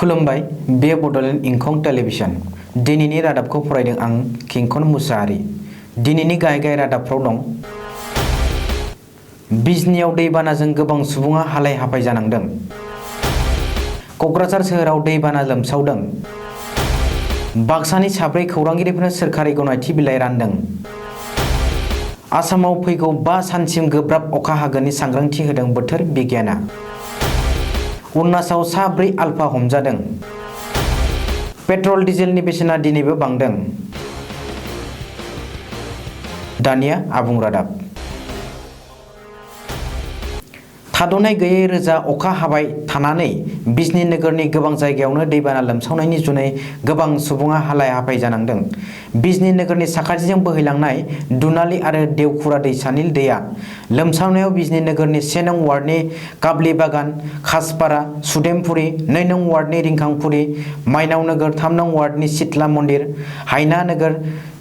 खुलुमबाय बे बड'लेण्ड इंखं टेलिभिजन दिनैनि रादाबखौ फरायदों आं किंकन मुसाहारि। दिनैनि गाहाय रादाबफ्राव दं बिजनीआव दैबानाजों गोबां सुबुङा हालाय हाफाय जानांदों। क'क्राझार सोहोराव दैबाना लोमसावदों। बाक्सानि साब्रै खौरांगिरिफोरनो सोरखारि गनायथि बिलाइ रानदों। आसामाव फैगौ 5 सानसिम गोब्राब अखा हागोननि सांग्रांथि होदों बोथोर बिगियाना। अरुणाचलाव साब्रै आलफा हमजादों। पेट्रल डिजेलनि बेसेना दिनैबो बांदों। दानिया आबुं रादाब। थाद'नाय गैयै रोजा अखा हाबाय थानानै बिजनी नोगोरनि गोबां जायगायावनो दैबाना लोमसावनायनि जुनै गोबां सुबुङा हालाय हाफाय जानांदों। बिजनी नोगोरनि साखाथिजों बोहैलांनाय दुनाली आरो देवखुरा दैसानि दैया लोमसावनायाव बिजनी नोगोरनि 1 नं वार्डनि काबलिबागान, खासपारा, सुदेमपुरी, 2 नं वार्डनि रिंखांपुरी, माइनाव नोगोर, 3 नं वार्डनि सितला मन्दिर, हायना नोगोर,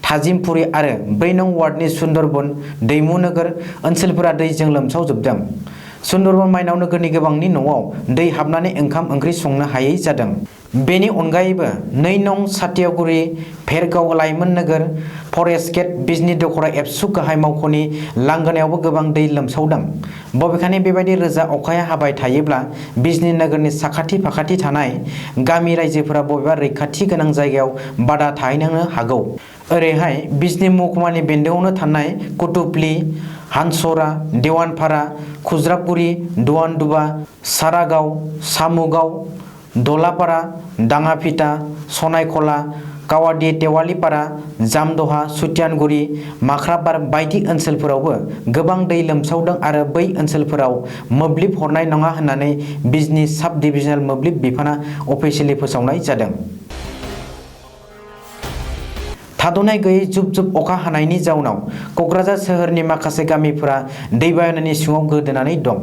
थाजिमपुरी आरो 4 नं वार्डनि सुन्दरबन, दैमु नोगोर ओनसोलफोरा दैजों लोमसावजोबदों। सुन्दरबन माइनाव नोगोरनि गोबांनि न'आव दै हाबनानै ओंखाम ओंख्रि संनो हायै जादों। बेनि अनगायैबो 2 नं सातियागुरी, भेरगाव लाइमोन नोगोर, फरेस्ट गेट, बिजनी दख'रा एबसु गाहाय मावख'नि लांगोनायावबो गोबां दै लोमसावदों। बबेखानि बेबायदि रोजा अखाया हाबाय थायोब्ला बिजनी नोगोरनि साखाथि फाखाथि थानाय गामि रायजोफोरा बबेबा रैखाथि गोनां जायगायाव बादा थाहैनांनो हागौ। ओरैहाय बिजनी महकुमानि बेन्दोङावनो थानाय कुतुबली, हानसरा, देवानपारा, खुज्राबगुरी, दवानदुबा, सारागाव, सामुगाव, दलापारा, दाङाफिटा, सनायखला, कावाडी, तेवालीपारा, जामदहा, सुतियानगुरी, माख्राबार बायदि ओनसोलफोरावबो गोबां दै लोमसावदों आरो बै ओनसोलफोराव मोब्लिब हरनाय नङा होननानै बिजनी साब डिभिजनेल मोब्लिब बिफाना अफिसियेलि फोसावनाय जादों। थाद'नाय गैयै जुब जुब अखा हानायनि जाउनाव क'क्राझार सोहोरनि माखासे गामिफोरा दैबानानि सिङाव गोदोनानै दं।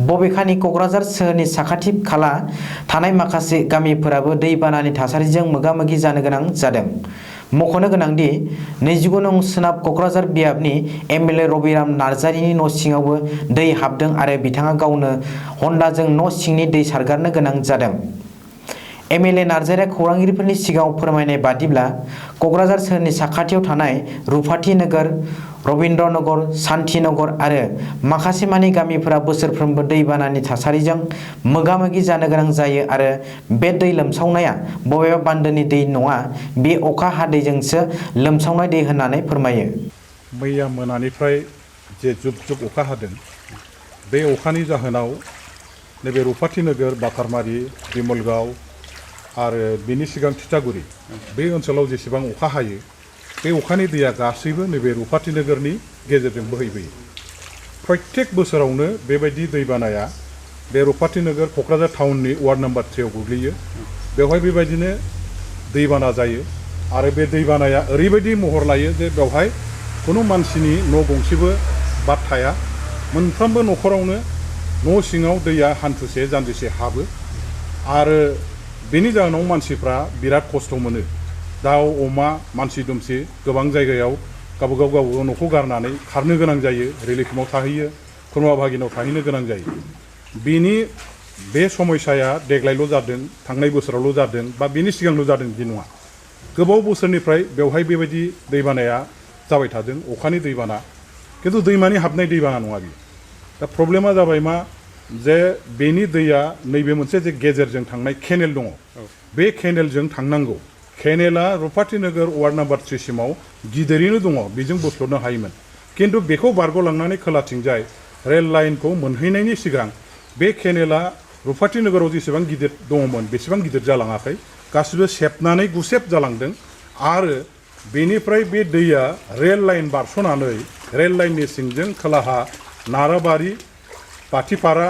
बबेखानि क'क्राझार सोहोरनि साखाथि खाला थानाय माखासे गामिफोराबो दैबानानि थासारिजों मोगा मोगि जानो गोनां जादों। मख'नो गोनांदि 29 नं सोनाब क'क्राझार बियाबनि एमएलए रबिराम नार्जारिनि न' सिङावबो दै हाबदों आरो बिथाङा गावनो हन्डाजों न' सिंनि दै सारगारनो गोनां जादों। एमएलए नार्जारिया खौरांगिरिफोरनि सिगाङाव फोरमायनाय बादिब्ला क'क्राझार सोहोरनि साखाथियाव थानाय रुपाथि नोगोर, रबिन्द्र नगर, सान्ति नगर आरो माखासे मानि गामिफोरा बोसोरफ्रोमबो दैबानानि थासारिजों मोगा मोगि जानो गोनां जायो आरो बे दै लोमसावनाया बबेबा बान्दोनि दै नङा, बे अखा हादैजोंसो लोमसावनाय दै होननानै फोरमायो। मैया मोनानिफ्राय जे जुब जुब अखा हादों, बे अखानि जाहोनाव नैबे रुपाथि नोगोर, बाकारमारि, दिमलगाव आरो बिनि सिगां थिथागुरि बे ओनसोलाव जेसेबां अखा हायो बे अखानि दैया गासैबो नैबे रुपाथि नोगोरनि गेजेरजों बोहैबोयो। प्रत्येक बोसोरावनो बेबायदि दैबानाया बे रुपाथि नोगोर क'क्राझार टाउननि वार्ड नम्बर 3 आव गोग्लैयो। बेवहाय बेबायदिनो दैबाना जायो आरो बे दैबानाया ओरैबायदि महर लायो जे बेवहाय खुनु मानसिनि न' गंसेबो बाद थाया। मोनफ्रोमबो न'खरावनो न' सिङाव दैया हान्थुसे जानजिसे हाबो आरो बेनि जाहोनाव मानसिफ्रा बिराद खस्थ' मोनो। दाउ अमा मानसि दुमसि गोबां जायगायाव गावबागाव न'खौ गारनानै खारनो गोनां जायो, रिलिफआव थाहैयो, खुरमा भागिनाव थाहैनो गोनां जायो। बे समस्याया देग्लायल' जादों, थांनाय बोसोरावल' जादों बा बेनि सिगांल' जादों बिदि नङा। गोबाव बोसोरनिफ्राय बेवहाय बेबायदि दैबानाया जाबाय थादों, अखानि दैबाना, खिन्थु दैमानि हाबनाय दैबाना नङा बियो। दा प्रब्लेमा जाबाय मा, जे बेनि दैया नैबे मोनसे जे गेजेरजों थांनाय केनेल दङ, बे केनेलजों थांनांगौ। केनेला रुपाथि नोगोर वार्ड नम्बर 3 सिमाव गिदिरैनो दङ, बेजों बोस्ल'नो हायोमोन। खिन्थु बेखौ बारग'लांनानै खोलाथिंजाय रेल लाइनखौ मोनहैनायनि सिगां बे केनेला रुपाथि नोगोराव जेसेबां गिदिर दङमोन बेसेबां गिदिर जालाङाखै, गासिबो सेबनानै गुसेब जालांदों आरो बेनिफ्राय बे दैया रेल लाइन बारस'नानै रेल लाइननि सिंजों खोलाहा नाराबारि, पाथिपारा,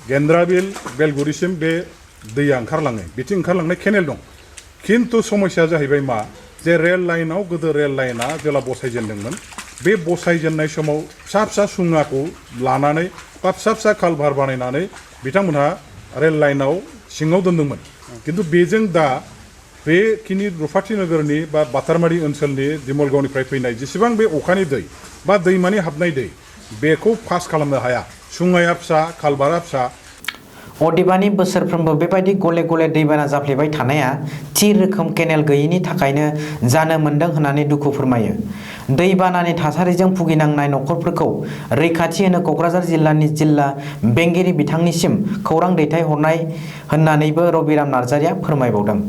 गेन्द्राबिल, बेलगुरिसिम बे दैया ओंखारलाङो। बिथिं ओंखारलांनाय केनेल दं। खिन्थु समस्या जाहैबाय मा, जे रेल लाइनाव गोदो रेल लाइना जेला बसायजेनदोंमोन, बे बसायजेननाय समाव फिसा फिसा सुङाखौ लानानै बा फिसा फिसा कालभार बानायनानै बिथांमोनहा रेल लाइनाव सिङाव दोन्दोंमोन। खिन्थु बेजों दा बेखिनि रुपाथि नोगोरनि बा बातारमारि ओनसोलनि दिमलगावनिफ्राय फैनाय जेसेबां बे अखानि दै बा दैमानि हाबनाय दै बेखौ पास खालामनो हाया। सुङाया फिसा, कालभारा फिसा। अदेबानि बोसोरफ्रोमबो बेबायदि गले गले दैबाना जाफ्लेबाय थानाया थि रोखोम केनेल गैयैनि थाखायनो जानो मोन्दों होननानै दुखु फोरमायो। दैबानानि थासारिजों भुगिनांनाय नखरफोरखौ रैखाथि होनो कक्राझार जिल्लानि जिल्ला बेंगिरि बिथांनिसिम खौरां दैथायहरनाय होननानैबो रबिराम नार्जारिया फोरमायबावदों।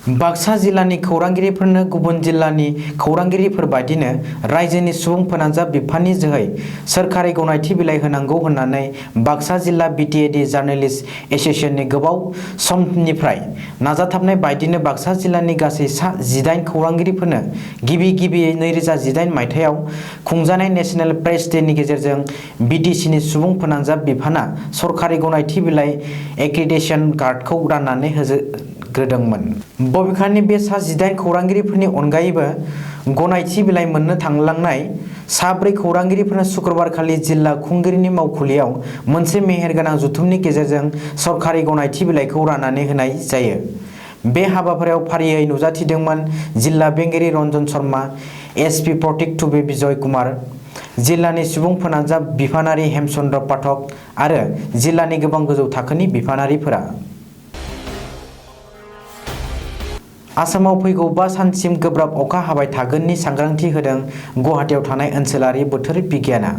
बाक्सा जिल्लानि खौरांगिरिफोरनो गुबुन जिल्लानि खौरांगिरिफोर बायदिनो रायजोनि सुबुं फोनांजाब बिफाननि जोहै सोरखारि गनायथि बिलाइ होनांगौ होननानै बाक्सा जिल्ला बिटिएडि जार्नेलिस्ट एस'सिएशननि गोबाव समनिफ्राय नाजाथाबनाय बायदिनो बाक्सा जिल्लानि गासै सा 18 खौरांगिरिफोरनो गिबियै 2018 मायथाइयाव खुंजानाय नेशनेल प्रेस डेनि गेजेरजों बिटिसिनि सुबुं फोनांजाब बिफाना सरखारि गनायथि बिलाइ एक्रिडिटेशन कार्डखौ राननानै होग्रोदोंमोन। बबेखानि बे सा 18 खौरांगिरिफोरनि अनगायैबो गनायथि बिलाइ मोननो थांलांनाय सा 4 खौरांगिरिफोरनो शुक्रबारखालि जिल्ला खुंगिरिनि मावखुलियाव मोनसे मेहेरगोनां जथुमनि गेजेरजों सरखारि गनायथि बिलाइखौ राननानै होनाय जायो। बे हाबाफारियाव फारियै नुजाथिदोंमोन जिल्ला बेंगिरि रन्जन शर्मा, एसपि प्रतीक टुबे बिजय कुमार, जिल्लानि सुबुं फोनांजाब बिफानारि हेमचन्द्र पाठक आरो जिल्लानि गोबां गोजौ थाखोनि बिफानारिफोरा। आसामाव फैगौ 5 सानसिम गोब्राब अखा हाबाय थागोननि सांग्रांथि होदों गुवाहाटीआव थानाय ओनसोलारि बोथोर बिगियाना।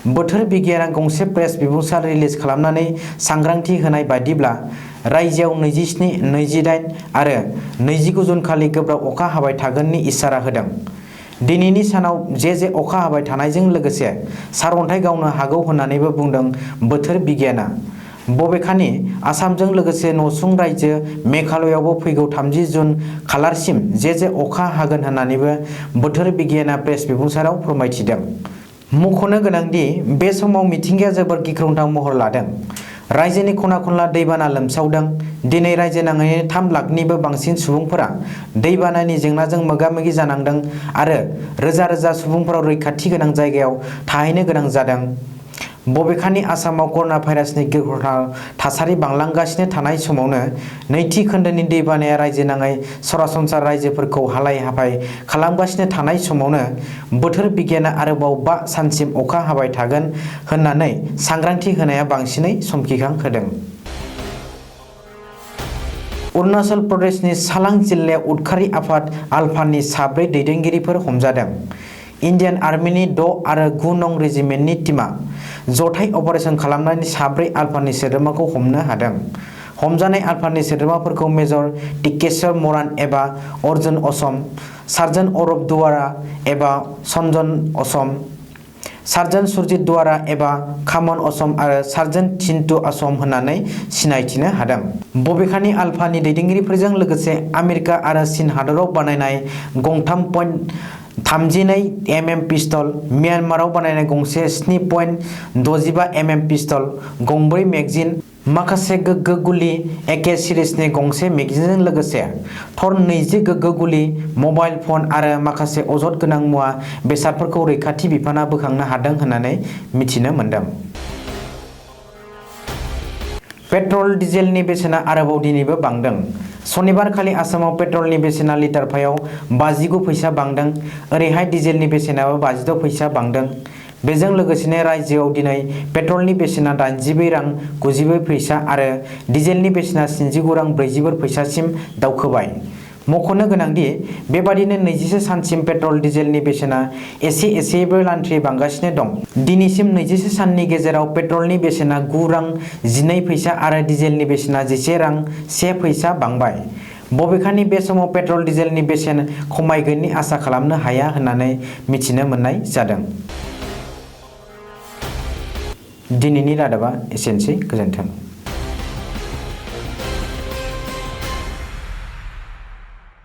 बोथोर बिगियाना गंसे प्रेस बिबुंसार रिलिज खालामनानै सांग्रांथि होनाय बायदिब्ला रायजोआव 27, 28 आरो 29 जुनखालि गोब्राब अखा हाबाय थागोननि इसारा होदों। दिनैनि सानाव जे अखा हाबाय थानायजों लोगोसे सारअन्थाइ गावनो हागौ होननानैबो बुंदों बोथोर बिगियाना। बबेखानि आसामजों लोगोसे नसुं रायजो मेघालयावबो फैगौ 30 जुन खालारसिम जे अखा हागोन होननानैबो बोथोर बिगियाना प्रेस बिबुंसाराव फोरमायथिदों। मख'नो गोनांदि बे समाव मिथिंगाया जोबोर गिख्रंथाव महर लादों। रायजोनि खना खनला दैबाना लोमसावदों। दिनै रायजो नाङैनो 3 लाखनिबो बांसिन सुबुंफोरा दैबानानि जेंनाजों मोगा-मोगि जानांदों आरो रोजा रोजा सुबुंफोरा रैखाथि गोनां जायगायाव थाहैनो गोनां जादों। बबेखानि आसामाव कर'ना भाइरासनि गिख्रंथाव थासारि बांलांगासिनो थानाय समावनो नैथि खोन्दोनि दैबानाया रायजो नाङै सरासनस्रा रायजोफोरखौ हालाय-हाफाय खालामगासिनो थानाय समावनो बोथोर बिगियाना आरोबाव 5 सानसिम अखा हाबाय थागोन होननानै सांग्रांथि होनाया बांसिनै समखिखां होदों। अरुणाचल प्रदेशनि सालां जिल्लायाव उदखारि आफाद आलफानि सा 4 दैदेनगिरिफोर हमजादों। इन्डियान आर्मिनि 6 आरो 9 नं रेजिमेन्टनि टीमा जथाय अपारेशन खालामनानै सा 4 आलफानि सोद्रोमाखौ हमनो हादों। हमजानाय आलफानि सोद्रोमाफोरखौ मेजर टिकेश्वर मरान एबा अर्जुन असम, सार्जेन्ट अरब दुवारा एबा सन्जन असम, सार्जेन्ट सुरजित दुवारा एबा खामन असम आरो सार्जेन्ट चिन्टु असम होननानै सिनायथिनो हादों। बबेखानि आलफानि दैदेनगिरिफोरजों लोगोसे आमेरिका आरो चीन हादराव बानायनाय गंथाम .32 mm पिस्तल, म्यानमाराव बानायनाय गंसे 7.65 mm पिस्तल, गंब्रै मेगजिन, माखासे गोगो गुलि, एके सिरिजनि गंसे मेगजिनजों लोगोसे थर 20 गोगो गुलि, मबाइल फन आरो माखासे अजद गोनां मुवा बेसादफोरखौ रैखाथि बिफाना बोखांनो हादों होननानै मिथिनो मोन्दों। पेट्रल डिजेलनि बेसेना आरोबाव दिनैबो बांदों। सनिबारखालि आसामाव पेट्रलनि बेसेना लिटारफायाव 59 फैसा बांदों। ओरैहाय डिजेलनि बेसेनाबो 56 फैसा बांदों। बेजों लोगोसेनो रायजोआव दिनै पेट्रलनि बेसेना 82 रां 94 फैसा आरो डिजेलनि बेसेना 69 रां 44 फैसासिम दावखोबाय। मख'नो गोनांदि बेबादिनो 21 सानसिम पेट्रल डिजेलनि बेसेना एसेबो लान्थ्रि बांगासिनो दं। दिनैसिम 21 साननि गेजेराव पेट्रलनि बेसेना 9 रां 12 फैसा आरो डिजेलनि बेसेना 11 रां 1 फैसा बांबाय। बबेखानि बे समाव पेट्रल डिजेलनि बेसेन खमायगोननि आसा खालामनो हाया होननानै मिथिनो मोननाय जादों। दिनैनि रादाबा एसेनोसै। गोजोन्थों।